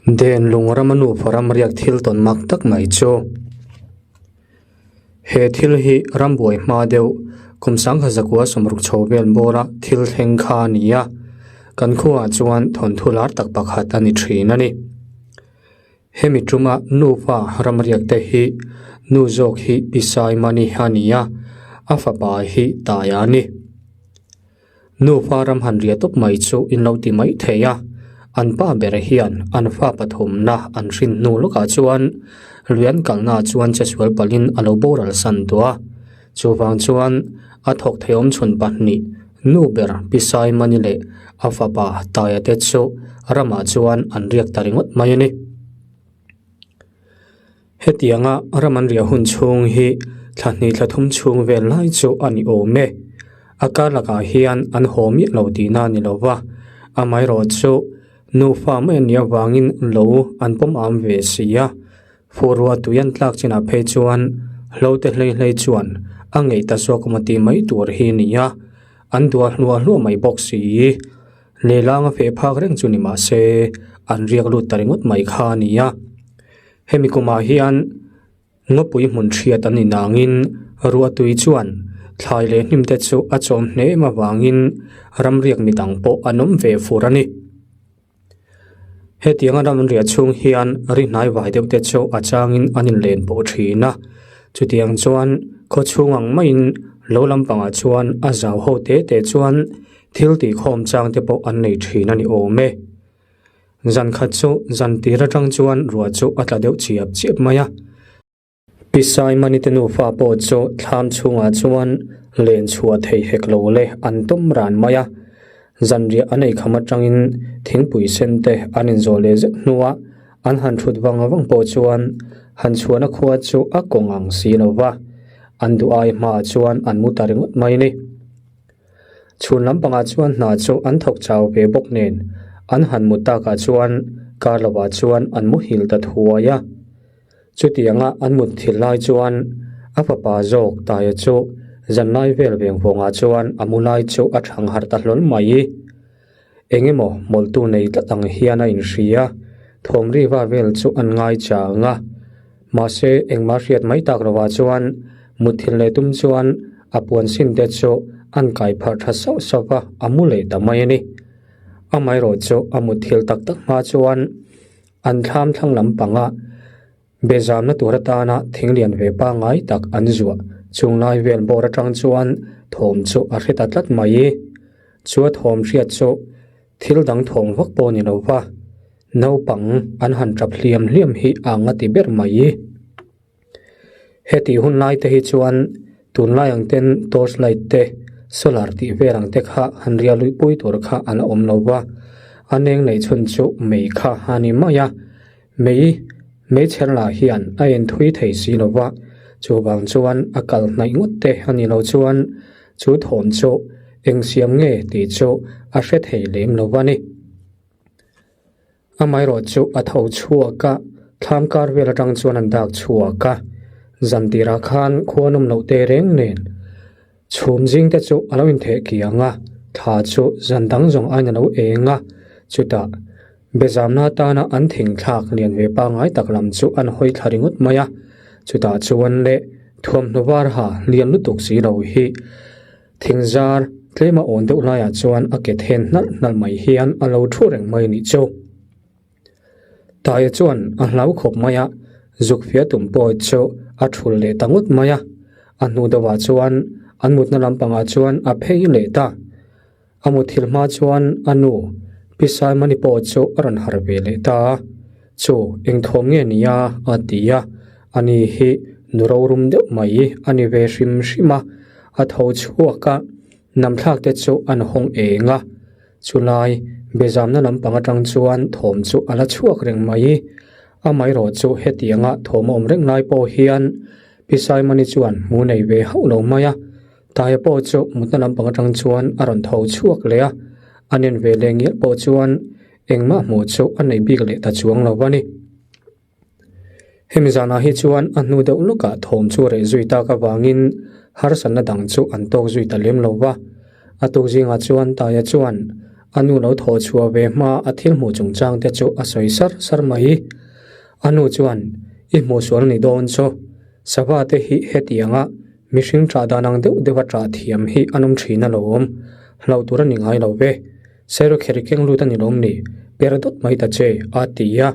Den lung rama nufa ram riak thil tawn mak tak mai chu. He thil hi rambuai hma deuh kum sangha zakua sawmruk chho vel bawra thil thleng kha a ni a, kan khuaah chuan thawnthu lar tak pakhat a ni thin a ni. Hemi tuma nufa ramriak te hi nu zawk hi Pi Saimani a ni a, a fapa hi Taia a ni. Nufa ram han ria tawp mai chu in lo ti mai thei a, an pa ber hian an fa pathumna an hrin hnu lawkah chuan lui an kalna chuan chesual palhin a lo boral san tawh a. Chuvang chuan a thawk thei awmchhun pahnih nu ber Pi Saimani leh a fapa Taia te chu ramah chuan an riak ta ringawt mai a ni. Hetianga ram an riah hun chhung hi thla hnih thla thum chhung vel lai chu a ni awm e. A kar lakah hian an haw miah lo tihna a ni lo va, amaherawhchu nufa mai an nih avangin lo an pawm am ve si a. Furua tui an tlak chinah phei chuan hlo te hlei hlei chuan a ngeih ta zawk emaw tih mai tur hi a ni a, an duah hluah hluah mai bawk si. Lehlang a feh phak reng chu ni mah se an riak lut ta ringawt mai kha a ni a. Hemi kumah hian ngawpui hmun hriat an inangin ruahtui chuan thlai leh hnim te chu a chawm hnem avangin ramriak mi dang pawh an awm ve fur a ni. Hetianga ram riah chhung hian ri hnai vai deuh te chu a changin an inlen pawh thin a, chutiang chuan khaw chhung ang maiin lo lampangah chuan a zau ho te te chuan thil tihkhawm chang te pawh an nei thin a ni awm e. Zan khat chu zan tir atang chuan ruah chu a tla deuh chiap chiap mai a. Pi Saimani te nufa pawh chu thlam chhungah chuan len chhuah thei hek lo le an tum ran mai a. Zanriah an ei kham atangin thingpui sen te an inzawh leh zet hnuah an han thut vang vang pawh chuan han chhuahna khua chu a kawng ang si lo va, an duh ai hmaah chuan an mu ta ringawt mai a ni. Chhun lampangah chuan hna chu an thawk chau ve bawk nen an han mu takah chuan kar lovah chuan an muhil ta thuai a. Chutianga an mut thil lai chuan a fapa zawk Taia chu zanlai vel vengvawngah chuan a mu lai chu a thang harh ta hlawl mai. Eng emaw mawlhtu nei tlat ang hian a inhria, thawm riva vel chu an ngai chang a. Mahse engmah hriat mai tak lovah chuan mutthilh leh tum chuan a puan sin te chu an kai pharh tha sauh sauh va, a mu leh ta mai a ni. Amaherawhchu a mutthilh tak tak hma chuan an thlam thlang lampanga Bezamna tur atana thing lian ve pangngai tak an zuah chung lai vel bawr atang chuan thawm chu a hre ta tlat mai. Chu a thawm hriat chu thil dang thawm vak pawh ni lo va, naupang an han tap hliam hliam hi ang a ti ber mai. Hetih hun lai te hi chuan tunlai ang ten torch light te, solar tih vel ang te kha han riah luih pui tur kha a la awm lo va, a neng neih chhun chu mei kha a ni mai a. Mei, meichher lah hian a en thui thei si lo va, chuvang chuan a kal hnaih ngawt te a ni lo chuan chu thawm chu eng siam nge tih chu a hre thei lem lo va ni. Amaherawh chu a tho chhuak a, thlam kar vel atang chuan an dak chhuak a, zan tirah khan khua nawm loh te reng nen chhum zing te chu a lo intheh kiang a, thla chu zan dang zawng aiin a lo eng a, chutah Bezamna atana an thing thlak lian ve pangngai tak lam chu an hawi thla ringawt mai a, chutah chuan leh thuamhnaw var ha lian lutuk si lo hi thing zar tlema awn deuh laiah chuan a ke then hnalh hnalh mai hian a lo thu reng mai nih chu. Taia chuan a hlau khawp mai a, zuk fia tum pawh chu a thul leh ta ngawt mai a, a hnu deuhah chuan an mutna lampangah chuan a phei leh ta. A muthilh hma chuan a nu Pi Saimani pawh chu a rawn harh ve leh ta a, Chu, eng thawm nge ni a? a ti a, ani hi nu rorum deuh mai a ni ve hrim hrim a, a tho chhuak a, namthlak te chu an hawng eng a, chulai bezamna lampang atang chuan thawm chu a la chhuak reng mai. Amaherawh chu hetianga thawm a awm reng lai pawh hian Pi Saimani chuan hmu nei ve hauh lo mai a, Taia pawh chu mutna lampang atang chuan a rawn tho chhuak leh a, a nen ve leh ngial pawh chuan engmah hmuh chu a nei bik leh ta chuang lo a ni. Hemi zanah hi chuan a hnu deuh lawkah thawm chu reh zui tak avangin harsatna dang chu an tawk zui ta lem lo va, a tuk zingah chuan Taia chuan. A nu lo thawh chhuah ve hma a thil hmuh chungchang te chu a sawi sar sar mai. A nu chuan, I hmuh sual ni dawn chu. Sava te hi hetianga mihring ṭah dan ang deuh deuha ṭah thiam hi an awm ṭhin alawm. Hlauh tur a ni ngai lo ve. Sairawkherh i keng lut a ni lawm ni? Per dawt mai ta che, a ti a.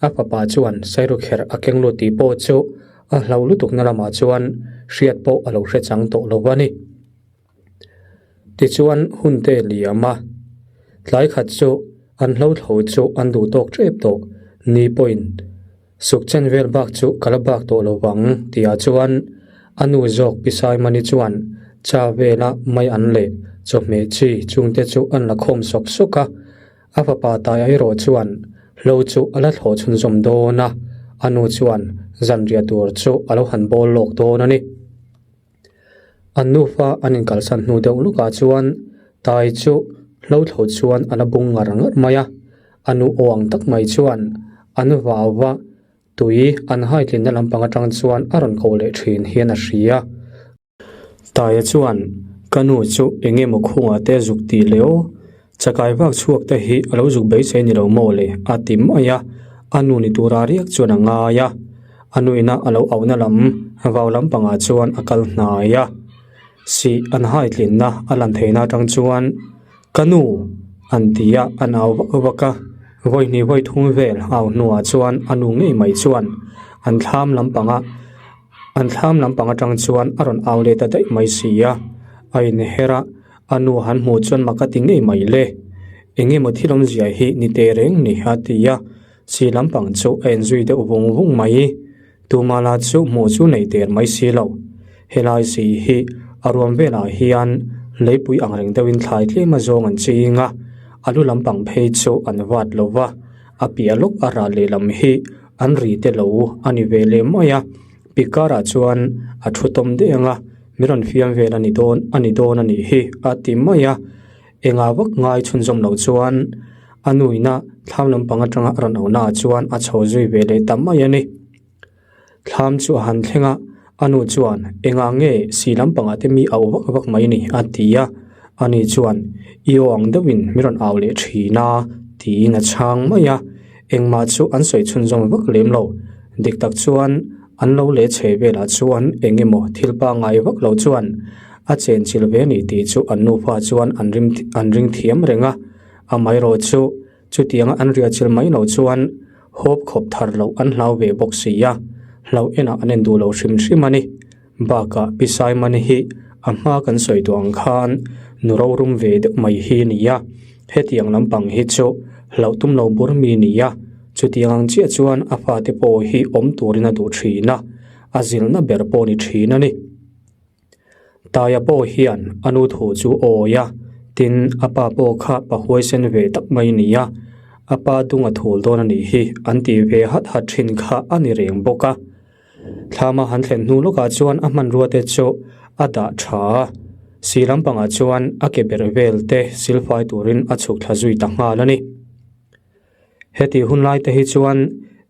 A fapa chuan Sairawkherh a keng lut tih pawh chu a hlau lutukna lamah chuan hriat pawh a lo hre chang tawh lo a ni. Tichuan hun te liam a, tlai khat chu an hlothlo chu an duh tawk tep tawh ni pawhin suk chen vel bak chu ka la bak tawh lo vang tihah chuan a nu zawk Pi Saimani chuan cha vela mai an leh chawhmeh chi chungte chu an la khawm sawk sawk a, a fapa tai erawh chuan hlo chu a la thlawh chhunzawm dawn a, a nu chuan zanriah tur chu a lo han bawl lawk dawn a ni. An nufa an inkalsan hnu deuh lukah chuan Tai chu hlothlo chuan a la bung ngar ngar mai a, a nu aw ang tak mai chuan an vau va, tui an haitlinna lampang atang chuan a rawn ko leh thin hian a hria. Taia chuan, Ka nu chu eng emaw khungah te zuk tih leh aw, chakai vak chhuak te hi a lo zuk beisei ni lo maw le? a ti mai a, a nu ni tura riak chuan a ngai a. A nuina a lo auhna lam vau lampangah chuan a kal hnai a, sih an haitlinna a lan theihna atang chuan, Ka nu! an ti a, an au vak vak a. Vawi hnih vawi thum vel au hnuah chuan a nu ngei mai chuan an thlam lampanga an thlam lampang atang chuan a rawn au leh ta daih mai si a. A inher a, a nu han hmuh chuan mak a ti ngei mai le. Eng emaw thil awmzia hi ni teh reng ni a ti a. Chi lampang chu a enzui deuh vung vung mai. Tumala chu hmuh chu nei der mai si lo. Helai si hi a ruam velah hian leipui ang reng deuhin thlai tlem a zawng an ching a, a lu lampang phei chu an vat lo va, a piah lawk a ral lehlam hi an ri te lo a ni ve leh mai a. Pikarah chuan a thu tawm daih ang a, mi rawn fiam vel a ni dawn a ni dawn a nih hi a ti mai a. Engah vak ngai chhunzawm loh chuan a nuina thlam lampang atanga a rawn auhnaah chuan a chho zui ve leh ta mai a ni. Thlam chu a han thleng a, a nu chuan engah nge si lampangah te mi auh vak vak mai ni a ti a, ani chuan i aw ang deuhin mi rawn au leh thin a tiin a chhang mai a, engmah chu an sawi chhunzawm vak lem lo. Dik tak chuan an lo leh chhe velah chuan eng emaw thil pangngai vak lo chuan A chenchilh ve ni tih chu an nufa chuan an rim an ring thiam reng a, amaherawh chu chutianga an riahchilh mai loh chuan hawp khawp thar loh an hlau ve bawk si a, hlauh enah an en duh lo hrim hrim a ni. Bakah Pi Saimani hi a hma kan sawi duh ang khan nu rorum ve deuh mai hi a ni a, hetiang lampang hi chu hlauh tum lo bur mi a ni a, chutiang ang chiah chuan a fate pawh hi awm turin a duh thin a, a zilhna ber pawh a ni thin a ni. Taia pawh hian a nu thu chu a awi a, tin a pa pawh kha pa huaisen ve tak mai a ni a, a pa dung a thul dawn a nih hi an tih ve hat hat thin kha a ni reng bawk a. Thlama han thlen hnu lawkah chuan a hmanrua te chu a dah tha a, si lampangah chuan a ke ber vel te silfai turin a chhuk thla zui ta nghal a ni. Heti hun lai te hi chuan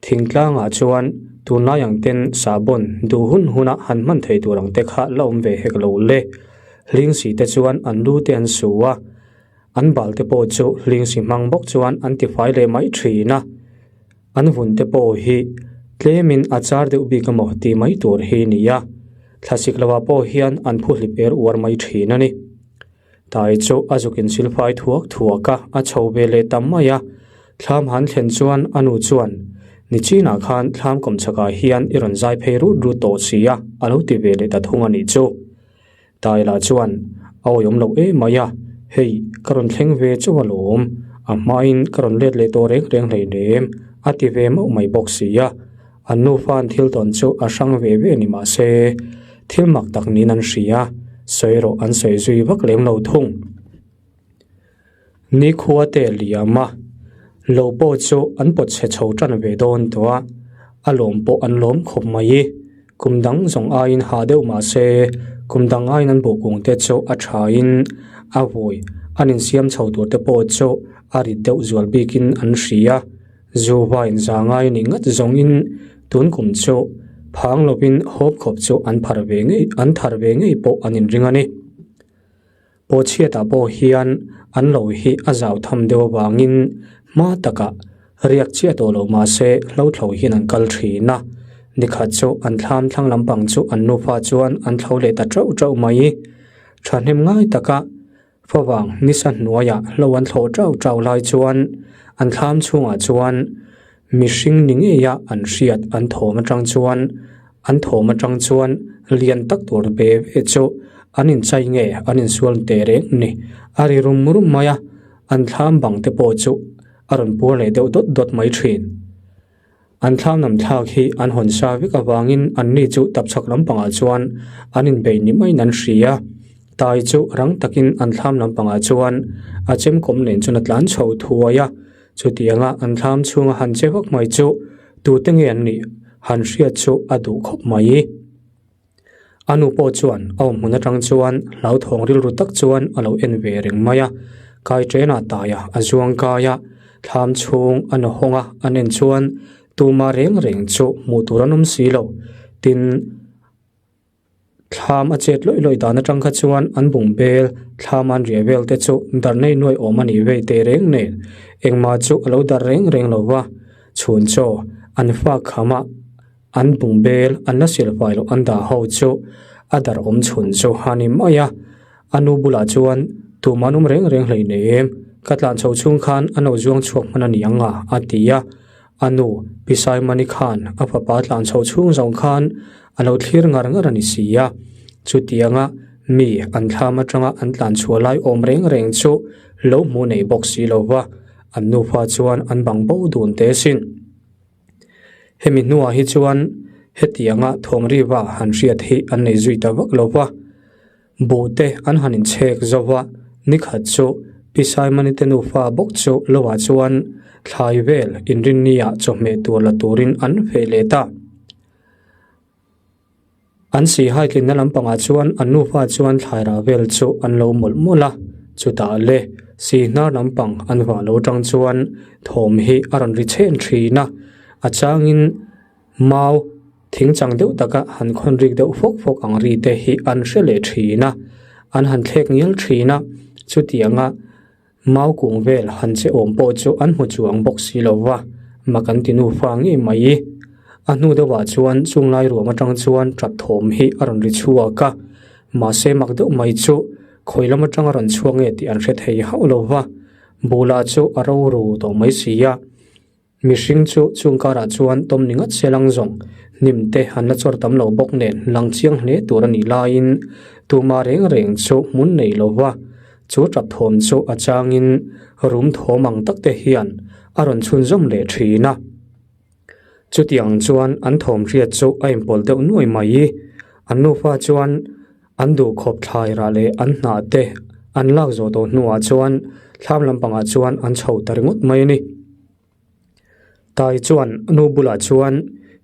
thingtlangah chuan tunlai ang ten sahbawn duh hun huna han hman thei tur ang te kha la awm ve hek lo le. Hlingsi te chuan an lu te an su a, an bal te pawh chu hlingsi hmang bawk chuan an tifai leh mai thin a. An vun te pawh hi tlemin a char deuh bik emaw tih mai tur hi ni a, thlasik lovah pawh hian an phuhlip er uar mai thin a ni. Tai chu a zuk insilfai thuak thuak a, a chho ve leh ta mai a. Thlam han thlen chuan a nu chuan, Nichinah khan thlam kawmchhakah hian i rawn zai phei rut rut tawh si a, a lo ti ve leh ta thung a nih chu. Tai lah chuan, A awihawm loh em mai a, hei ka rawn thleng ve chauh alawm, a hmain ka rawn let leh tawh reng reng hleinem, a ti ve mauh mai bawk si a. An nufa'n thil tawn chu a hrang ve ve ni mah se, thil mak tak niin an hria, sawi erawh an sawi zui vak lem lo thung. Nikhua te liam a, lo pawh chu an pawt chhe chho tan ve dawn tawh a, a lawm pawh an lawm khawp mai. Kum dang zawng aiin hah deuh mah se, kum dang aiin an buhkung te chu a thain a vawi, an insiam chho tur te pawh chu a rit deuh zual bikin an hria. Zu vain za ngai ni ngat zawngin tun kum chu phang lovin hawp khawp chu an phar ve ngei an thar ve ngei pawh an inring a ni. Pawhchhiatah pawh hian An lo hi a zau tham deuh avangin hma takah riak chiah tawh lo mahse hlothlo hian an kal thin a. Nikhat chu an thlam thlang lampang chu an nufa chuan an thlo leh ta teuh teuh mai. Thahnem ngai taka favang nisa hnuaiah hlo an thlawh teuh teuh lai chuan an thlam chhungah chuan mihring ni ngeia an hriat an thawm atang chuan an thawm atang chuan lian tak tur ve ve chu an inchai nge an insual teh reng ni. A ri rum rum mai a, an thlam bang te pawh chu a rawn puar leh deuh dawt dawt mai thin. An thlam lam thlak hi an hawn sa vek avangin anni chu tapchhak lampangah chuan an inbei ni maiin an hria. Tai chu rang takin an thlam lampangah chuan a chemkawm nen chuan a tlan chho thuai a. Chutianga an thlam chhunga han che vak mai chu tute nge an nih han hriat chu a duh khawp mai. A nu pawh chuan a awm hmun atang chuan hlauthawng rilru tak chuan a lo en ve reng mai a, kai ṭenah taia a zuang kai a, thlam chhung a na hawng a an en chuan tuma reng reng chu hmuh tur an awm si lo. Tin, thlam a chet lawih lawih dan atang kha chuan an bung bel thlam an riah vel te chu dar nei nuai awm a nih vei teh reng nen engmah chu a lo dar reng reng lo va, chhun chaw an fak kham a. An bung bel an la silfai loh an dah ho chu a dar awm chhun chu a ni mai a. A nu bulah chuan tumah an awm reng reng hlei nei em, ka tlan chho chhung khan a no zuang chhuak hman a ni ang a, a ti a. A nu Pi Saimani khan a fapa tlan chho chhung zawng khan a lo thlir ngar ngar a ni si a. Chutianga mi an thlam atanga an tlan chhuah lai awm reng reng chu lo hmuh nei bawk si lo va, an nufa chuan an bang bo dun teh sin. Hemi hnuah hi chuan hetianga thawmriva han hriat hi an nei zui ta vak lo va, buh te an han inchhek zo va, nikhat chu Pi Saimani te nufa bawk chu lovah chuan thlai vel inrinnia chawhmeh tur la turin an feh leh ta. An sihai tlinna lampangah chuan an nufa chuan thlairah vel chu an lo mawlh mawlh a, chutah le sihnar lampang an vah lo tang chuan thawm hi a rawn ri chhen thin a, a changin mau thing chang deuh taka han khawn rik deuh fawk fawk ang ri te hi an hre leh thin a, an han thlek ngial thin a, chutianga Mau kung vel han che awm pawh chu an hmu chuang bawk si lo va, mak an ti nufa ngei mai. A hnu deuhah chuan chunglai ruam atang chuan tap thawm hi a rawn ri chhuak a, mahse mak deuh mai chu khawi lam atanga rawn chhuak nge tih an hre thei hauh lo va, Bula chu a ro ru tawh mai si a. Mihring chu chung karah chuan tawm ni ngat se lang zawng hnim te an la chawr tam lo bawk nen lang chiang hle tur a nih laiin tuma reng reng chu hmun nei lo va, chu tap thawm chu a changin rum thawm ang tak te hian a rawn chhunzawm leh thin a. Chutiang chuan an thawm hriat chu a inpawlh deuh nuai mai. An nufa chuan An duhkhawp thlai rah leh an hnah te an lak zawh tawh hnuah chuan thlam lampangah chuan an chho ta ringawt mai a ni. Tai chuan a nu bulah chuan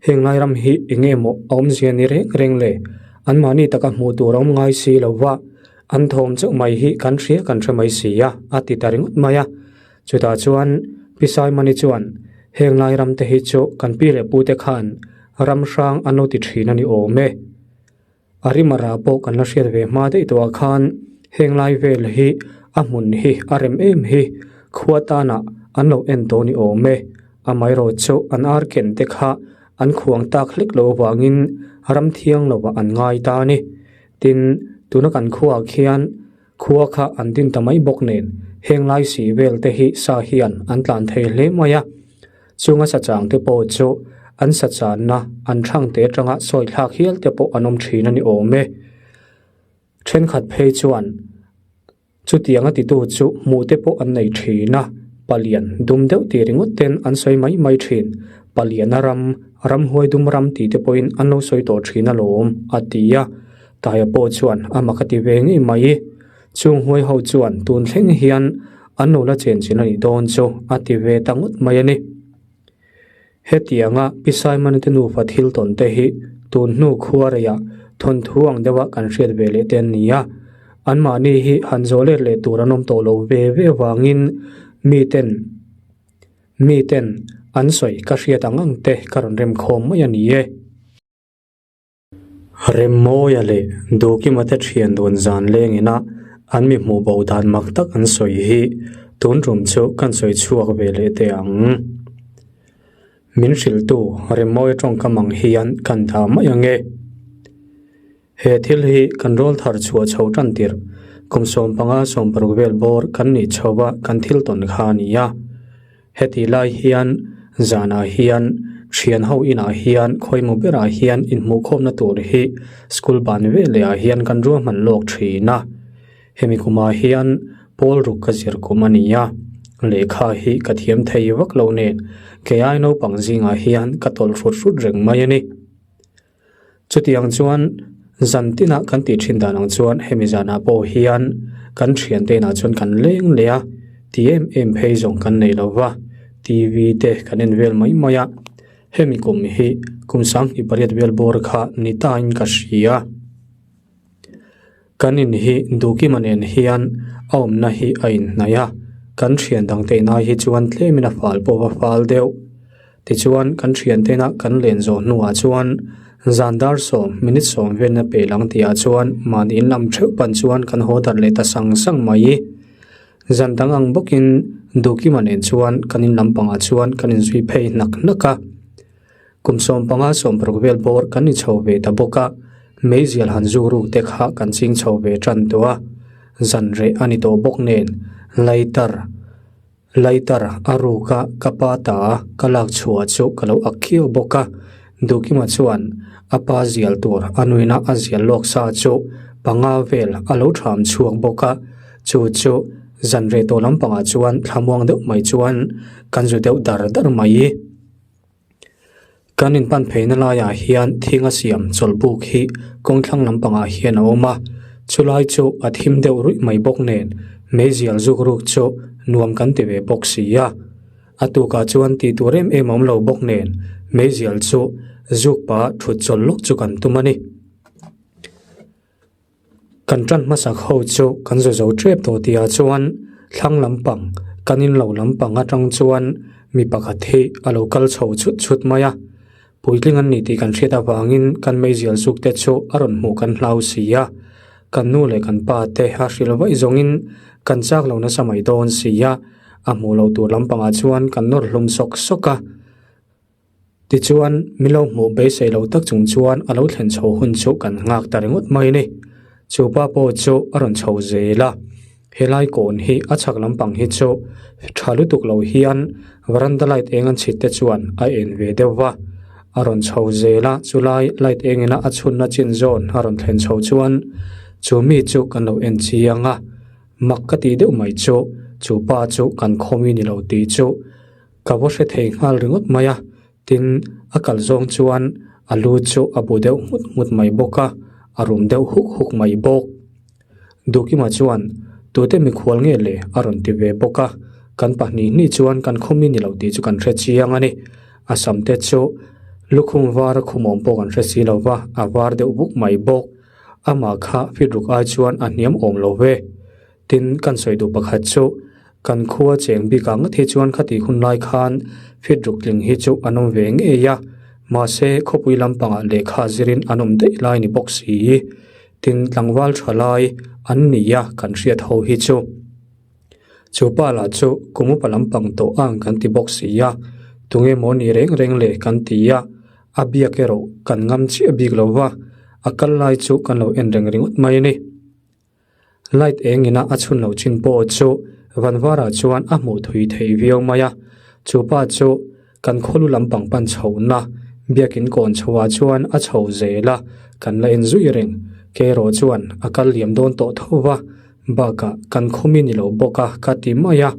heng lai ram hi eng nge maw a awmzia ni reng reng le, anmahni taka hmuh tur a awm ngai si lo va, an thawm chauh mai hi kan hria kan hre mai si a, a ti ta ringawt mai a. Chutah chuan Pi Saimani chuan heng lai ram te hi chu kan pi leh pute khan ram hrang an lo ti thin a ni awm e. A rimara pawh kan la hriat ve hma daih tawhah khan heng lai vel hi a hmun hi a rem em hi khua tanah an lo en tawh ni awm e. Amaherawh chu an ar ken te kha an khuang tak hlek loh avangin ram thiang lovah an ngai ta a ni. Tin, tuna kan khuaah khian khua kha an din ta mai bawk nen heng lai si vel te hi sa hian an tlan thei hle mai a. Chunga sachang te pawh chu an sachanna an thang te atanga sawi thlak hial te pawh an awm thin a ni awm e. Thenkhat phei chuan chutiang a titu chu hmuh te pawh an nei thin a, palian dum deuh tih ringawt ten an sawi mai mai thin. Paliana ram, ramhuai dum ram tih te pawhin an lo sawi tawh thin alawm, a ti a. Taia pawh chuan a mak a ti ve ngei mai. Chung huai ho chuan tun thleng hian an lo la chen chin a nih dawn chu a ti ve ta ngawt mai a ni. Hetianga Pi Saimani te nufa thil tawn te hi tun hnu khua reiah thawnthu ang deuha kan hriat ve leh te an ni a, anmahni hi han zawh let leh tur an awm tawh lo ve ve vangin miten miten an sawi ka hriat ang ang te ka rawn remkhawm mai a ni e. Remmawia leh Dukima te thian dun zan lengin a. An mi hmuh bo dan mak tak an sawi hi tun tum chu kan sawi chhuak ve leh teh ang. Min hrilhtu Remmawia tawngkam ang hian kan dah mai ang e. He thil hi kan rawl thar chhuah chho tan tirh kum 15 16 vel bawr kan nih chho a kan thil tawn kha a ni a. Heti lai hian zanah hian thian ho inah hian khawimaw berah hian inhmuhkhawmna tur hi school ban veleh ah hian kan ruahman lawk thin a. Hemi kumah hian pawl ruk ka zir kum a ni a, lehkha hi ka thiam thei vak lo nen kei ai naupang zingah hian ka tawlh hrut hrut reng mai a ni. Chutiang chuan zan tinah kan tih thin dan ang chuan hemi zanah pawh hian kan thiante inah chuan kan leng leh a, ti em em phei zawng kan nei lo va, TV te kan en vel mai mai a, hemi kum hi kum 28 vel bawr kha ni tain ka hria. Kan in hi Dukima nen hian a awmna hi a inhnaih a, kan thian dangte inai hi chuan tlemin a fal pawh a fal deuh. Tichuan kan thiantena kan len zawh hnuah chuan zan dar sawm minute sawm velna pe lang tihah chuan mahni in lam theuh pan chuan kan haw darh leh ta sang sang mai. Zan dang ang bawkin Dukima nen chuan kan in lampangah chuan kan inzui phei hnak hnak a. Kum 15 16 vel bawr kan ni chho ve ta bawk a, meizial han zuk ruk te kha kan ching chho ve tan tawh a, zan reh a ni tawh bawk nen lighter lighter a ruk a ka pa ta a ka lak chhuah chu ka lo ak khiau bawk a, Dukima chuan a pa zial tur a nuina a zial lawk sa chu panga vel a lo tham chhuak bawk a, chu chu zan reh tawh lampangah chuan thlamuang deuh mai chuan kan zu deuh dar dar mai. Kan inpan pheina laiah hian thing a siam chawlhbuk hi kawng thlang lampangah hian a awm a, chulai chu a thim deuh ruih mai bawk nen meizial zuk ruk chu nuam kan ti ve bawk si a. A tukah chuan tih tur em em a awm lo bawk nen meizial chu zuk pah thut chawlh lawk chu kan tum a ni. Kan tan hmasak ho chu kan zu zo tep tawh tihah chuan thlang lampang kan in lo lampang atang chuan mi pakhat hi a lo kal chho chhut chhut mai a, puitling an ni tih kan hriat avangin kan meizial zuk te chu a rawn hmuh kan hlau si a, kan nu leh kan pa te a hrilh vaih zawngin kan chak lo nasa mai dawn si a, a hmuh loh tur lampangah chuan kan nawr hlum sawk sawk a. Tichuan, min lo hmuh beisei lo tak chung chuan a lo thlen chho hun chu kan nghak ta ringawt mai a ni. Chu pa pawh chu a rawn chho zel a, helai kawn hi a chhak lampang hi chu tha lutuk lo hian varanda light eng an chhit te chuan a en ve deuh va. A rawn chho zel a, chulai light eng ina a chhunna chin zawn a rawn thlen chho chuan chu mi chu kan lo en chiang a, mak ka tih deuh mai chu, chu pa chu kan khawmi ni lo tih chu. Ka va hre thei nghal ringawt mai a, tin a kal zawng chuan a lu chu a bu deuh nghut nghut mai bawk a, a rum deuh huk huk mai bawk. Dukima chuan tute mikhual nge le a rawn ti ve bawk a, kan pahnih hnih chuan kan khawmi ni lo tih chu kan hre chiang a ni. A sam te chu lukhum var a khumawm pawh kan hre si lo va, a var deuh buk mai bawk. Amah kha fit ruk ai chuan a hniam awm lo ve. Tin, kan sawi duh pakhat chu kan khua cheng bik ang ngawt hi chuan khatih hun lai khan fit ruk tling hi chu an awm ve ngei a, mahse khawpui lampangah lehkha zirin an awm daih lai ni bawk si. Tin, tlangval tha lai an ni a kan hriat ho hi chu. Chu pa lah chu kum upa lampang tawh ang kan ti bawk si a, tunge maw ni reng reng le kan ti a, a biak erawh kan ngam chiah bik lo va, a kal lai chu kan lo en reng ringawt mai a ni. Light eng ina a chhun loh chin pawh chu Vanvara chuan a hmuh thui thei viau mai a, chu pa chu kan khawlu lampang pan chhohna biakin kawn chhoah chuan a chho zel a, kan la en zui reng. Kerawh chuan a kal liam dawn tawh tho va, bakah kan khawmi ni lo bawk a ka ti mai a,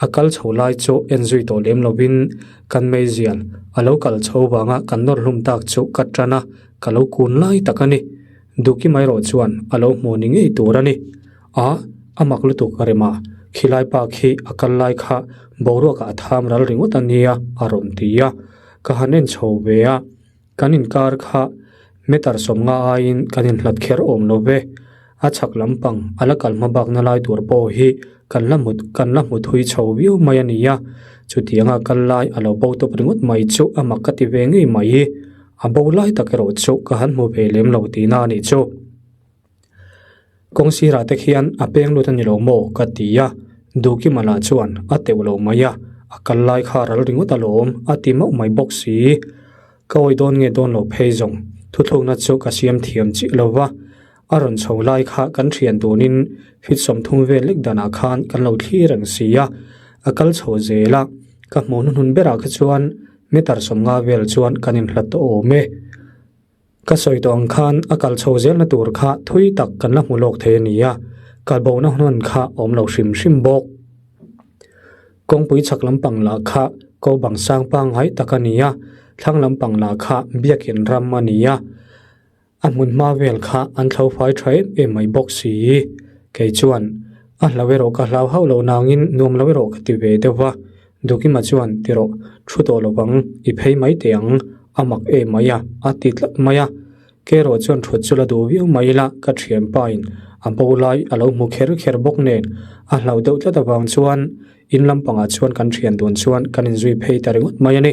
A kal chho lai chu en zui tawh lem lovin kan meizial a lo kal chho vanga kan nawr hlum tak chu ka tan a, ka lo kun lai tak a ni. Duki mai erawh chuan a lo hmuh ni ngei tur a ni. A, a mak lutuk a rem a, khilai pa khi a kal lai kha boruakah a tham ral ringawt a nia a rawn ti a, ka han en chho ve a, kan inkar kha meter 50 aiin kan inhlat kher awm lo ve. A chhak lampang a la kal hma bakna lai tur pawh hi kan la hmu kan la hmu thui chho viau mai a ni a, chutianga kal lai a lo bo tawp ringawt mai chu a mak ka ti ve ngei mai. A bo lai tak erawh chu ka han hmu ve lem lo tihna a nih chu. Kawng sirah te khian a peng lut a ni lo maw ka ti a, Dukima lah chuan a teuh lo mai a, a kal lai kha ral ringawt alawm a ti mauh mai bawk si. Ka awi dawn nge dawn lo phei zawng thuthlukna chu ka siam thiam chiah lo va, a rawn chho lai kha kan thian tunin fit 30 vel lek danah khan kan lo thlir reng si a, a kal chho zel a, ka hmuh hnuhnun berah kha chuan meter 50 vel chuan kan inhlat tawh awm e. Ka sawi tawh ang khan a kal chho zelna tur kha thui tak kan la hmu lawk thei a ni a, kal bohna hnawn kha a awm lo hrim hrim bawk. Kawngpui chhak lampang lah kha ko bang sang pangngai tak a ni a, thlang lampang lah kha biakin ram a ni a, a hmun hma vel kha an thlo fai tha em em mai bawk si. Kei chuan a hlau erawh ka hlau hauh lo nangin nuam lo erawh ka ti ve deuh va, Dukima chuan, Ti rawh, thu tawh lo vang, i phei mai teh ang, a mak em mai a, a ti tlat mai a. Kerawh chuan thut chu la duh viau mai ila, ka thianpain a bo lai a lo hmu kher kher bawk nen, a hlauh deuh tlat avang chuan in lampangah chuan kan thian dun chuan kan inzui phei ta ringawt mai a ni.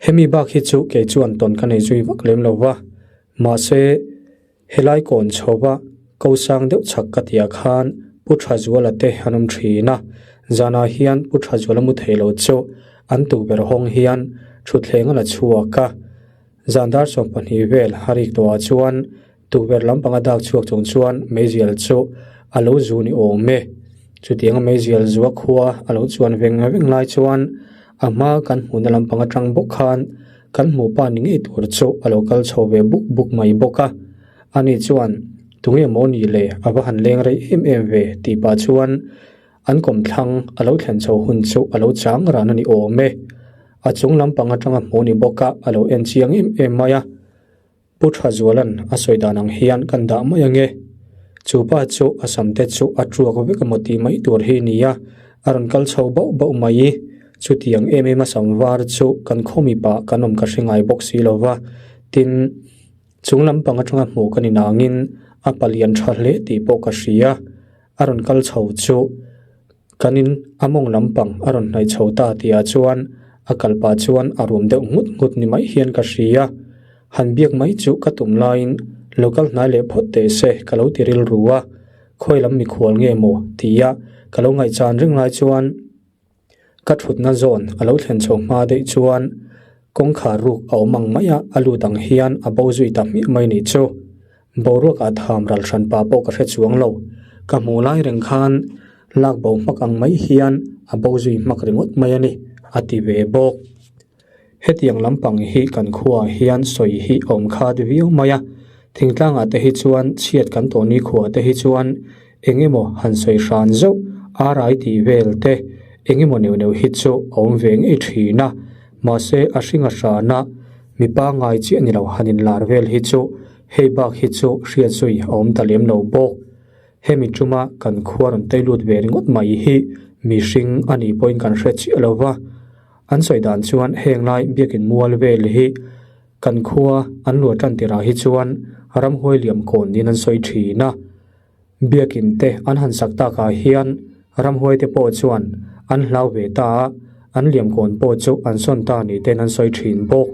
Hemi bak hi chu kei chuan tawn ka nei zui vak lem lo va, mahse, Helai kawn chhova ko sang deuh chhak ka tihah khan Pu Thazuala te an awm thin a, zanah hian Pu Thazuala mu thei lo chu an tukverh hawng hian thutthleng a la chhuak a. Zan dar 12 vel a rik tawhah chuan tukverh lampanga dak chhuak chung chuan meizial chu a lo zu ni awm e. Chutianga meizial zua khua a lo chuan veng veng lai chuan a hma kan hmuhna lampang atang bawk khan Kan hmuh pa ni ngei tur chu a lo kal chho ve buk buk mai bawk a. Ani chuan, Tunge maw ni le, a va han leng rei em em ve, tih pah chuan an kawmthlang a lo thlen chho hun chu a lo chang ran a ni awm e. A chung lampang atanga hmuh ni bawk a, a lo en chiang em em mai a. Pu Thazuala'n a sawi dan ang hian kan dah mai ange. Chu pa chu a sam te chu a tuak vek emaw tih mai tur hi nia, a rawn kal chho bauh bauh mai. Chutiang em em a sam var chu kan khaw mipa kan awm ka hre ngai bawk si lo va. Tin, chung lampang atanga hmuh ka ni nangin a palian tha hle tih pawh ka hria. A rawn kal chho chu kan in a mawng lampang a rawn hnaih chho ta tihah chuan a kal pah chuan a rum deuh nghut nghut ni mai hian ka hria. Han biak mai chu ka tum laiin lo kal hnai leh phawt teh se ka lo ti rilru a, khawi lam mikhual nge maw tia ka lo ngaihchan reng lai chuan Ka thutna zawn a lo thlen chho hma daih chuan kawngkhar ruk a awm ang mai a, a lut ang hian a bo zui ta hmiah mai nih chu. Boruak ah tham ral hran pa pawh ka hre chuang lo. Ka hmuh lai reng khan lak bo hmak ang mai hian a bo zui hmak ringawt mai a ni, a ti ve bawk. Hetiang lampang hi kan khuaah hian sawi hi a awm khat viau mai a, thingtlangah te hi chuan chhiat kan tawh ni khuaah te hi chuan eng emaw han sawi hran zauh arai tih vel te eng emaw neuh neuh hi chu a awm ve ngei thin a, mahse a hring a hrana mi pangngai chiah ni lo han inlar vel hi chu hei bak hi chu hriat zui a awm ta lem lo bawk. Hemi tuma kan khua rawn tei lut ve ringawt mai hi mihring a nih pawhin kan hre chiah lo va. An sawi dan chuan heng lai biakin mual vel hi kan khua an luah tan tirah hi chuan ramhuai liam kawn niin an sawi thin a. Biakin te an han sak takah hian ramhuai te pawh chuan an hlau ve ta a, an liam kawn pawh chu an sawn ta ni ten an sawi thin bawk.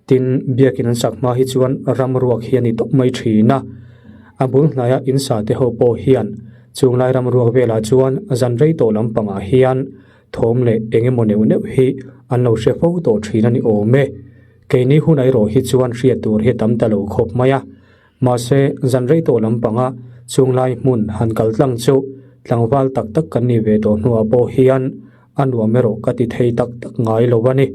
Tin, biakin an sak hma hi chuan ram ruak hi a ni tawp mai thin a. A bul hnaia in sa te ho pawh hian chung lai ram ruak velah chuan zan rei tawh lampangah hian Thawm leh eng emaw neuh neuh hi an lo hre fo tawh thin a ni awm e. Keini hun erawh hi chuan hriat tur hi tam ta lo khawp mai a. Mahse, zan rei tawh lampanga chunglai hmun han kal tlang chu tlangval tak tak kan nih ve tawh hnuah pawh hian a nuam erawh ka ti thei tak tak ngai lo a ni.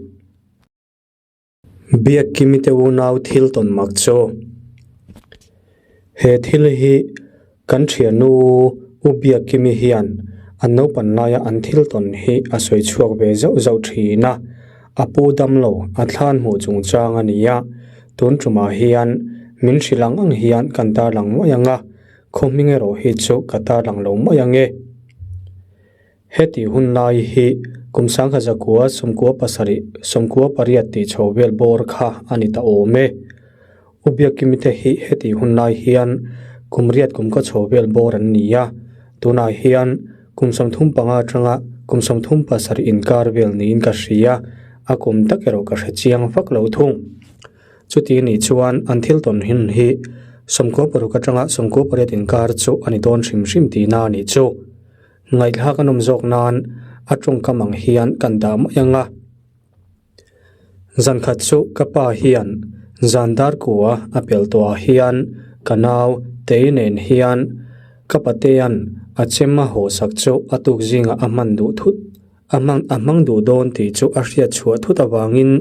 Biakkimi te unau thil tawn mak chu he thil hi kan thiannu U Biakkimi hian an naupan laia an thil tawn hi a sawi chhuak ve zauh zauh thin a, a pu damlo a thlan hmuh chungchang a ni a, tun tumah hian min hrilh ang ang hian kan tarlang mai ang a, khaw hming erawh hi chu ka tarlang lo mai ang e. Heti hun lai hi kum 1997 98 tih chho vel bawr kha a ni ta awm e. U Biakkimi te hi heti hun lai hian kum riat kum ka chho vel bawr an ni a, tunah hian kum 35 atanga kum 37 inkar vel niin ka hria, a kum tak erawh ka hre chiang vak lo thung. Chuti nih chuan an thil tawn hin hi 96 atanga 98 inkar chu a ni dawn hrim hrim tihna a nih chu. Ngaihthlak a nawm zawk nan a tawngkam ang hian kan dah mai ang a. Zan khat chu ka pa hian zan dar kua a pel tawh ah hian ka nau tei nen hian ka patea'n a chem a haw sak chu a tuk zingah a hman duh thut a hman a hmang duh dawn tih chu a hriat chhuah thut avangin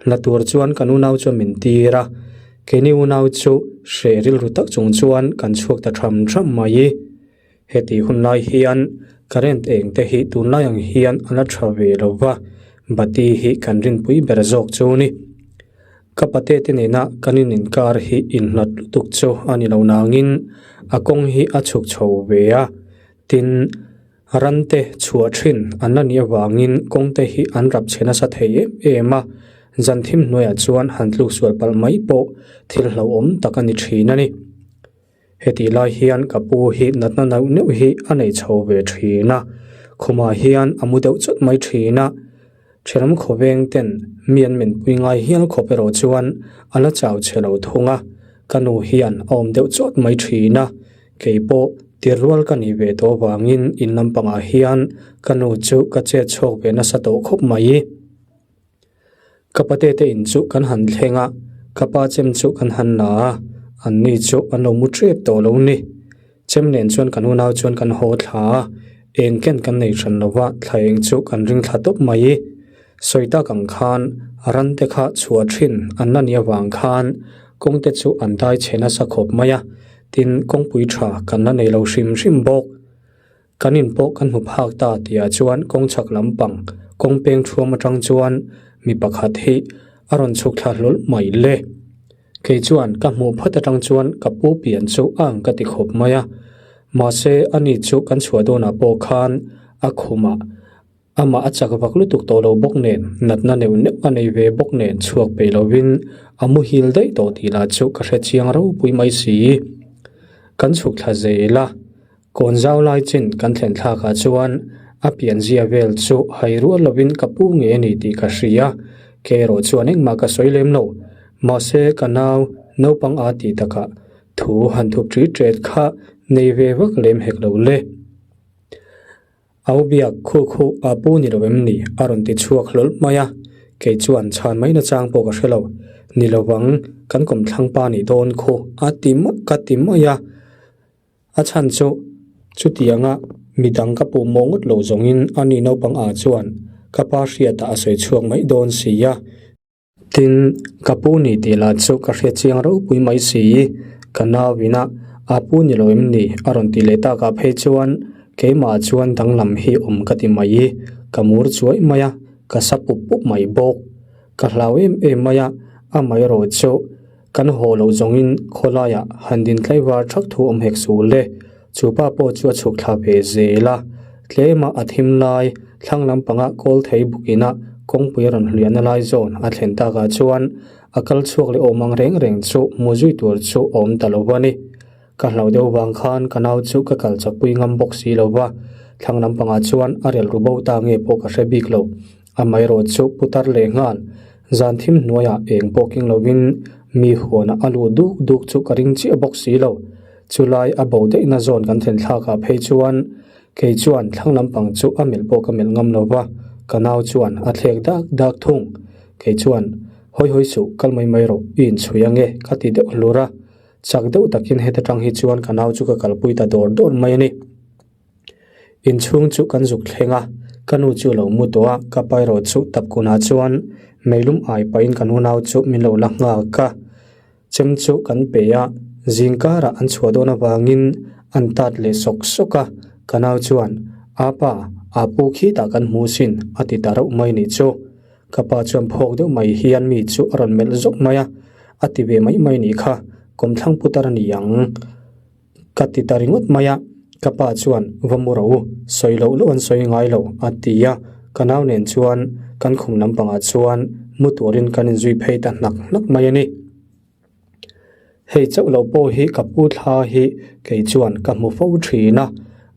la tur chuan kan unau chuan min tir a, keini unau chu hreh rilru tak chung chuan kan chhuak ta tham tham mai. Heti hun lai hian current eng te hi tunlai ang hian a la tha ve lo va, bati hi kan rinpui ber zawk chu ni. Ka pate te nena kan in inkar hi inhlat lutuk chu a ni lo nangin a kawng hi a chhuk chho ve a, tin ran te chhuah thin an la nih avangin kawng te hi an rap chhe nasa thei em em a, zan thim hnuaiah chuan han tluk sual palh mai pawh thil hlauhawm tak a ni thin a ni. Hetih lai hian ka pu hi natna neuh neuh hi a nei chho ve thin a, khumah hian a mu deuh chawt mai thin a, thenawm khawveng ten mi an menpui ngai hial khawp erawh chuan a la chau chhe lo thung a, ka nu hian a awm deuh chawt mai thin a, kei pawh tir rual ka nih ve tawh avangin in lampangah hian ka nu chu ka chet chhuak ve nasa tawh khawp mai. Ka pate te in chu kan han thleng a, ka pa chem chu kan han la a, an ni chu an lo mu tep tawh lo ni. Chem nen chuan kan unau chuan kan haw thla a, eng ken kan nei hran lo va, thla eng chu kan ring thla tawp mai. Sawi tak ang khan ran te kha chhuah thin an la nih avang khan kawng te chu an dai chhe nasa khawp mai a, tin kawngpui tha kan la nei lo hrim hrim bawk. Kan in pawh kan hmu phak ta tihah chuan kawng chhak lampang kawng peng thuam atang chuan mi pakhat hi a rawn chhuk thla hlawl mai le. Kei chuan ka hmuh phawt atang chuan ka pu pian chu a ang ka ti khawp mai a. Mahse ani chu kan chhuah dawnah pawh khan a khumah amah a chak vak lutuk tawh lo bawk nen natna neuh neuh a nei ve bawk nen chhuak peih lovin a muhil daih tawh tih lah chu ka hrechiang ropui mai si. Kan chhuk thla zel a. Kawn zau lai chin kan thlen thlakah chuan a pianzia vel chu hai rual lovin ka pu nge a ni tih ka hria. Ke erawh chuan engmah ka sawi lem lo. Mahse ka nau naupang a tih takah thu han thup ṭi ṭet kha nei ve vak lem hek lo le. Au biak khu khu a pu ni lo em ni? a rawn ti chhuak hlawl mai a. Kei chuan chhan mai nachang pawh ka hre lo. Ni lovang kan kawmthlang pa nih dawn khu a ti ka ti mai a. A chhan chu chutianga midang ka puh mawh ngawt lo zawngin a ni naupang ah chuan ka pa hriatah a sawi chhuak mai dawn si a. Tin, ka pu ni tih lah chu ka hriat chiang ropui mai si, ka nau ina a pu ni lo em ni a rawn ti leh takah phei chuan keimah chuan danglam hi awm ka ti mai i, ka mur chuai mai a, ka sa pup pup mai bawk. Ka hlau em em mai a, amaherawh chu Kan haw loh zawngin khawlaiah han din tlaivar thak thu awm hek suh le. Chu pa pawh chu a chhuk thla ve zel a. Tlema a thim lai, thlang lampanga kawl thei bukina kawngpui a rawn hliahna lai zawn a thlen takah chuan a kal chhuak leh awm ang reng reng chu hmu zui tur chu a awm ta lo a ni. Ka hlauh deuh vang khan ka nau chu ka kal chakpui ngam bawk si lo va, thlang lampangah chuan a relru bo ta nge pawh ka hre bik lo. Amaherawh chu putar leh nghal, zan thim hnuaiah eng pawh keng lovin mi huanah a luh duk duk chu ka ring chiah bawk si lo. Chulai a bo daihna zawn kan thlen thlakah phei chuan kei chuan thlang lampang chu a melh pawh ka melh ngam lo va, ka nau chuan a thlek dak dak thung. Kei chuan, Hawi hawi suh, kal mai mai rawh, i inchhui ange, ka ti deuh hlur a. Chak deuh takin heta tang hi chuan ka nau chu ka kalpui ta dawr dawr mai a ni. Inchhung chu kan zuk thleng a, ka nu chu a lo mu tawh a, ka pa erawh chu tapkunah chuan meilum ai pahin kan unau chu min lo la nghak a. Chem chu kan pe a, zing karah an chhuah dawn avangin an tat leh sawk sawk a, ka nau chuan, Apa, a pu khitah kan hmu sin, a ti ta reuh mai nih chu. Ka pa chuan phawk deuh mai hian mi chu a rawn melh zawk mai a, a ti ve mai mai nih kha, kawmthlang putar a ni ang. Ka ti ta ringawt mai a, ka pa chuan va mu rawh u, sawi loh loh an sawi ngai lo a ti a, ka nau nen chuan kan khum lampangah chuan mu turin kan inzui phei ta hnak hnak mai a ni. Hei chauh loh pawh hi ka pu thla hi kei chuan ka hmu fo thin a,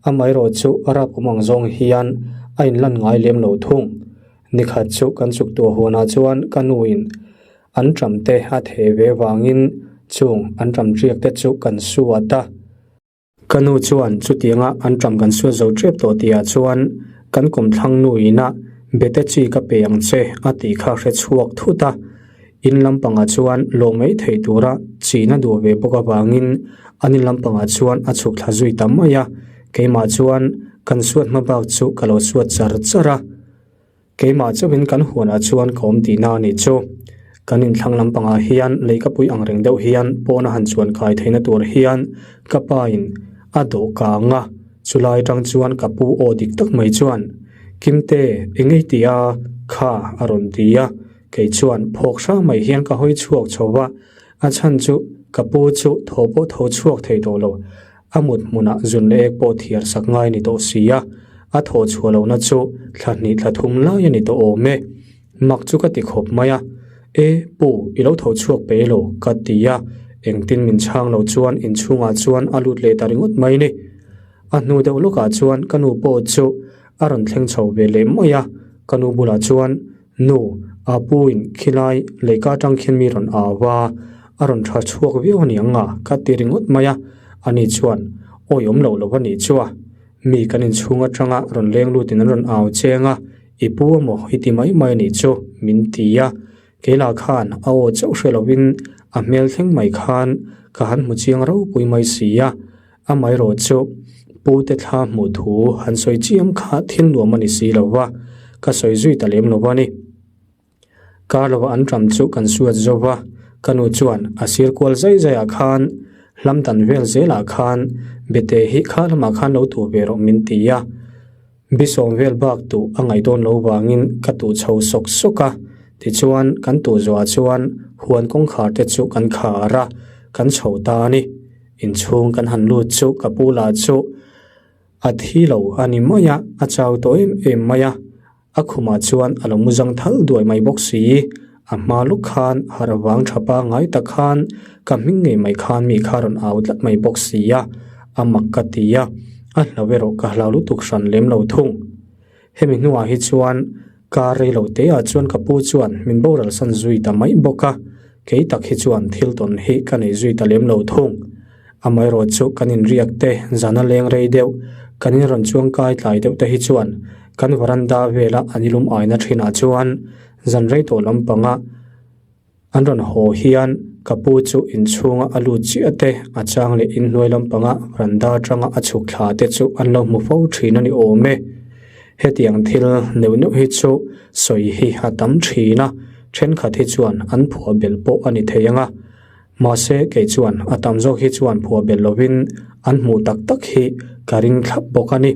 amaherawh chu a rap awm ang zawng hian a inlan ngai lem lo thung. Nikhat chu kan chuk tuah huanah chuan ka nuin an ṭam te a theh ve vangin. Chung anṭam ṭiak te chu kan suat a. Ka nu chuan chutianga anṭam kan suat zo ṭep tawh tihah chuan kan kawmthlang nu ina bete chi ka pe ang che a tih kha hre chhuak thut a. In lampangah chuan lawm mai thei tura china duh ve bawk avangin an in lampangah chuan a chhuk thla zui ta mai a, keimah chuan kan suat hma bak chu ka lo suat char char a. Keimah chauhin kan huanah chuan ka awm tihna a nih chu. Kan inthlang lampangah hian leikapui ang reng deuh hian pawna han chuan kai theihna tur hian ka pain a dawh kang a, chulai atang chuan ka pu aw dik tak mai chuan, Kimte, engei tih a? Kha a rawn ti a. Kei chuan phawk hrang mai hian ka hawi chhuak chho va, a chhan chu ka pu chu tho pawh tho chhuak thei tawh lo. A mut hmunah zun leh ek pawh thiar sak ngai ni tawh si a, a thawh chhuah lohna chu thla hnih thla thum lai a ni tawh awm e. Mak chu ka ti khawp mai a, E, pu, i lo tho chhuak pe lo, ka ti a, engtin min chhang lo chuan inchhungah chuan a lut leh ta ringawt mai ni. A hnu deuh lawkah chuan ka nu pawh chu a rawn thleng chho ve leh mai a, ka nu bulah chuan, Nu, a pu in khilai leika atang khian mi rawn au a, a rawn tha chhuak viau a ni ang a, ka ti ringawt mai a, ani chuan awi awm loh lo a nih chu a, mi kan inchhung atanga rawn leng lut in an rawn au cheng a, i pu amaw i ti mai mai a nih chu, min ti a, keilah khan a aw chauh hre lovin a hmel thleng mai khan ka han hmu chiang ropui mai si a, Amaherawh chu Pu te thla hmuh thu han sawi chiam kha thil nuam a ni si lo va, ka sawi zui ta lem lo a ni. Kar lova an ṭam chu kan suat zo va, ka nu chuan a sir kual zai zaiah khan hlam dan vel zelah khan bete hi kha lamah khan lo tuh ve rawh min ti a. Bisawm vel bak tuh a ngaih dawn lo vangin ka tuh chho sawk sawk a, tichuan kan tuh zawhah chuan huan kawngkhar te chu kan khar a, kan chho ta a ni. Inchhung kan han lut chu ka pu lah chu a thi lo a ni mai a, a chau tawh em em mai a, a khumah chuan a lo mu zang thal duai mai bawk si. A hma luk khan harh vang tha pangngai tak khan ka hming ngei mai khan mi kha rawn au tlat mai bawk si a, a mak ka ti a, a hlau erawh ka hlau lutuk hran lem lo thung. Hemi hnuah hi chuan kar rei lo te ah chuan ka pu chuan min boral san zui ta mai bawk a, kei tak hi chuan thil tawn hi ka nei zui ta lem lo thung. Amaherawh chu kan inriak te zana leng rei deuh, kan in rawn chuang kai tlai deuh te hi chuan kan varanda vela an ilum aina thinah chuan zan rei tawh lampanga An rawn haw hian ka pu chu inchhunga a lut chiah te, a chang leh inhnuai lampanga randa atanga a chhuk thla te chu an lo hmu fo thin a ni awm e. Hetiang thil neuh neuh hi chu sawi hi a tam thin a, thenkhat hi chuan an phuah belh pawh a ni thei ang a. Mahse kei chuan a tam zawk hi chuan phuah belh lovin an hmuh tak tak hi ka ring thlap bawk a ni.